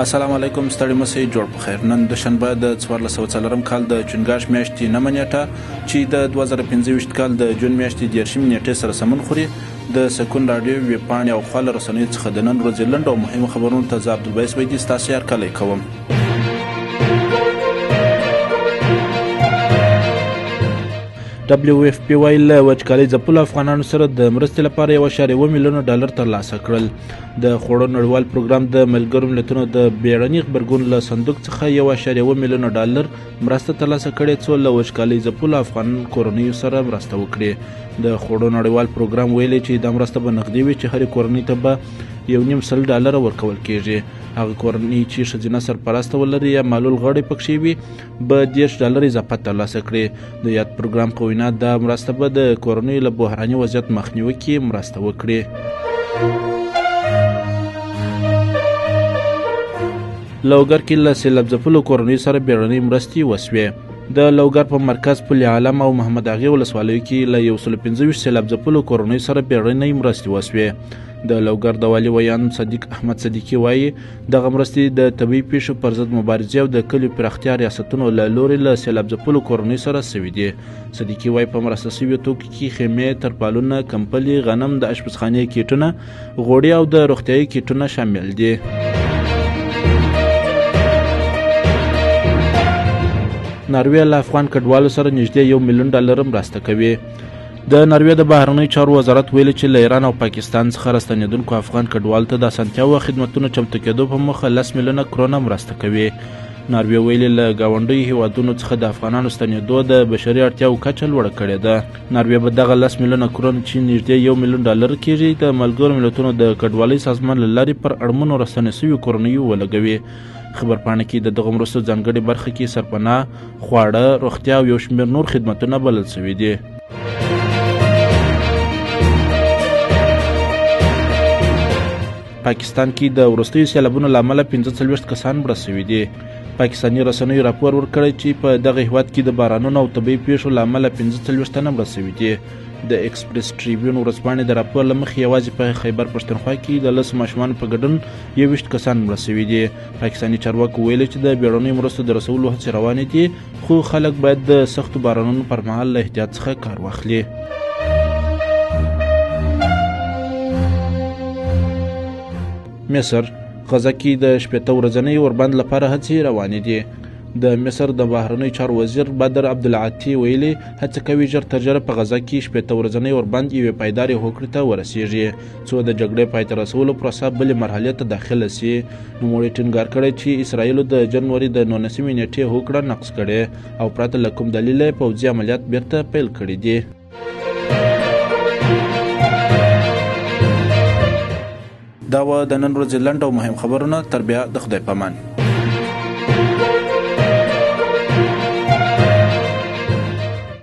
السلام علیکم، ستړي مسئ، جوړ په خیر. نن دوشنبه د 1404 کال د چنګاښ میاشتې 9 نیټه چې د 2025 کال د جون میاشتې 30 نیټې سره سمون خوري، د سکون راډیو ویب پاڼې او خواله رسنیو څخه د نن ورځې لنډو او مهمو خبرونو ته زه عبدالباعث ویدي ستاسو هرکلی کوم. ډبلیو اف پی وایي له وچکالۍ ځپلو افغانانو سره د مرستې لپاره 1.7 میلیون ډالر ترلاسه کړل. د خوړو نړیوال پروګرام د ملګرو ملتونو د بیړني غبرګون له صندوق څخه 1.7 میلیون ډالر مرسته ترلاسه کړې، څو له وچکالۍ ځپلو افغان کورنیو سره مرسته وکړي. د خوړو نړیوال پروګرام ویلي چې دا مرسته به نغدي وي چې هرې کورنۍ ته به 1.5 ډالر ورکول کیږي. هغه کورنۍ چې ښځینه سرپرسته ولري یا معلول غړی پکښې وي به 30 ډالر اضافه ترلاسه کړي. د یاد پروګرام په وینا دا مرسته به د کورنیو له بحراني وضعیت مخنیوي کې مرسته وکړي. لوګر کې له سیلاب ځپلو کورنیو سره بیړنۍ مرستې وسوې. د لوګر په مرکز پل عالم او محمد اغې ولسوالیو کې له 125 سیلاب ځپلو کورنیو سره بیړنۍ مرستې وسوې. د لوګر د والي ویاند صدیق احمد صدیقي وایي دغه مرستې د طبیعي پیښو پر ضد مبارزې او د کلیو پراختیا ریاستونو له لوري له سیلاب ځپلو کورنیو سره سوي دي. صدیقي وایي په مرسته سویو توکو کې خیمې، ترپالونه، کمپلې، غنم، د اشپزخانې کیټونه، غوړي او د روغتیايي کیټونه شامل دي. ناروې له افغان کډوالو سره نږدې 1 میلیون ډالر مرسته کوي. د ناروې د بهرنیو چارو وزارت ویلي چې له ایران او پاکستان څخه راستنېدونکو افغان کډوالو ته د اسانتیاوو او خدمتونو چمتو کېدو په موخه 10 میلیونه کرونه مرسته کوي. ناروې ویلي له ګاونډیو هیوادونو څخه د افغانانو ستنېدو د بشري اړتیاوو کچه لوړه کړې ده. ناروې به دغه 10 میلیونه کرون چې نږدې 1 میلیون ډالر کېږي د ملګرو ملتونو د کډوالۍ سازمان له لارې پر اړمنو راستنې شویو کورنیو ولګوي. خبرپاڼه کې د دغو مرستو ځانګړې برخه کې سرپناه، خواړه، روغتیا او یو شمېر نور خدمتونه بلل شوي دي. پاکستان کې د وروستیو سیلابونو له امله 45 کسان مړه شوي دي. پاکستاني رسنیو راپور ورکړی چې په دغه هیواد کې د بارانونو او طبیعي پیښو له امله 45 تنه مړه شوي دي. د ایکسپریس ټریبیون ورځپاڼې د راپور له مخې یوازې په خیبر پښتونخوا کې د 10 ماشومانو په ګډون 21 کسان مړه شوي دي. پاکستاني چارواکو ویلي چې د بیړنیو مرستو د رسولو هڅې روانې دي، خو خلک باید د سختو بارانونو پر مهال له احتیاط څخه کار واخلي. مصر غزه کې د 60 ورځنۍ اوربند لپاره هڅې روانې دي. د مصر د بهرنیو چارو وزیر بدر عبدالعاطي ویلي هڅه کوي ژر تر ژره په غزه کې 60 ورځنۍ اوربند یوې پایدارې هوکړې ته ورسیږي، څو د جګړې پای ته رسولو پروسه بلې مرحلې ته داخله شي. نوموړي ټینګار کړی چې اسراییلو د جنوري د 19 نیټې هوکړه نقض کړې او پرته له کوم دلیله یې پوځي عملیات بیرته پیل کړي دي. دا وه د نن ورځې لنډ او مهم خبرونه. تر بیا د خدای پامان.